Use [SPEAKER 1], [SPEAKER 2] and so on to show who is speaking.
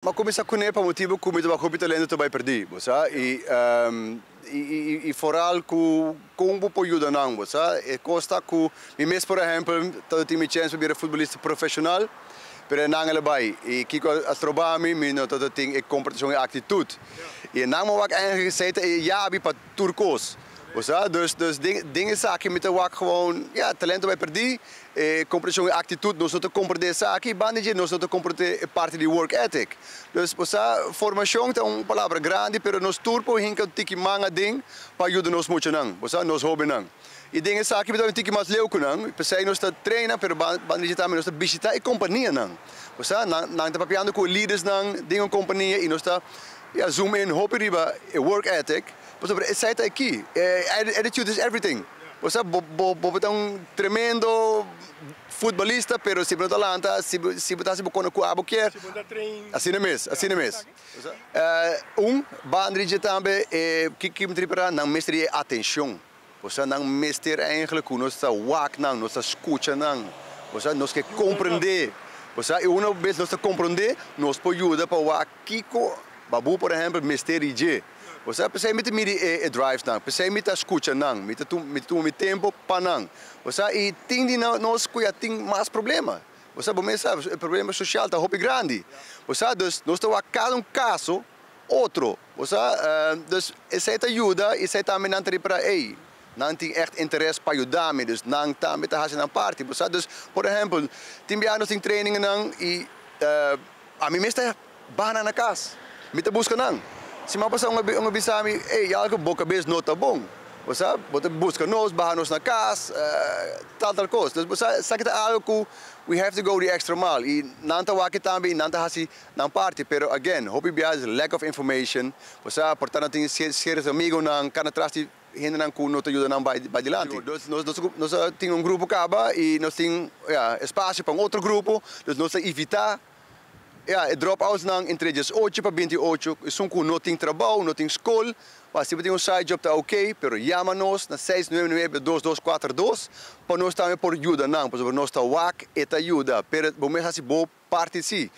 [SPEAKER 1] M'a kuminsá kuné pa motibu ku mi tabata hopi talento ta bai pèrdí, bo sa, i vooral ku kon bo por yuda nan, bo sa. E kos ta ku mi mes, por ehèmpel, tabatin mi chèns pa bira futbolista profeshonal, pero nan el a bai. I kiko a stroba mi? Mi no tabatin e komportashon i aktitut. I nan a wak eigenlijk esei ta e yabi pa tur kos. Bo sa, dus den esaki mi ta wak gewoon, ja, talento bai pèrdí, e komportashon i aktitut, nos no ta komprondé esaki, banda dje nos no ta komprondé e parti di work ethic. Dus, bo sa, formashon ta un palabra grandi, pero nos tur por hinka tiki man aden pa yuda nos muchanan, bo sa, nos hóbennan. I den esaki mi ta un tiki mas leu ku nan, p'esei nos ta traina, pero banda dje tambe nos ta bishitá e kompanianan. Bo sa, nan ta papiando ku e leadersnan den un kompania i nos ta, ja, zoom in hopi riba e work ethic, pasobra esei ta aki. Attitude is everything. Bo sa, bo ta un tremendo futbolista, pero si bo no ta lanta, si bo ta hasi bo kos ku abo ke,
[SPEAKER 2] Si bo ta train.
[SPEAKER 1] Asina mes, asina mes. Un, banda dje tambe, ki mi ta nan mester e atenshon. Bo sa, nan mester eigenlijk ku nos ta wak nan, nos ta skucha nan. Bo sa, nos ke komprondé. Bo sa, i un bes nos ta komprondé, nos por yuda pa wak kiko, babu, por ehèmpel, mester dje. Bo sa, p'esei mi ta midi e drives nan, p'esei mi ta skucha nan, mi ta tuma mi tempu pa nan. Bo sa, i tin di nos ku ya tin mas problema. Bo sa, bo mes sa, e problema sosial ta hopi grandi. Bo sa, dus nos ta wak kada un kaso otro. Bo sa, dus esei ta yuda i esei tambe nan ta ripará, ei, nan tin echt interes pa yuda mi, dus nan tambe ta hasi nan parti. Bo sa, dus, por ehèmpel, tin biaha nos tin training i ami mes ta baha na kas. Mi ta buska nan. Si mi pasa un bisa mi, "Ei, algu bo kabes no ta bon." Bo sa, bo ta buska nos, baha nos na kas, tal tal kos. Dus bo sa, esaki ta algu ku we have to go the extra mile. I nan ta wak tambe, nan ta hasi nan parti, pero again, hopi biaha lack of information. Bo sa, por tantu tin sierto amigunan, kana tras di hendenan ku no ta yuda nan bai dilanti. Dus nos tin un grupo kaba i nos tin, ja, espasio pa un otro grupo, dus nos ta evitá, ja, e dropouts nan entre 18 pa 28, esun ku no tin trabou, no tin skol, ma si tin un side job ta ok, pero yama nos na 699-2242 pa nos tambe por yuda nan, pasobra nos ta wak e ta yuda, pero bo mes hasi bo parti si.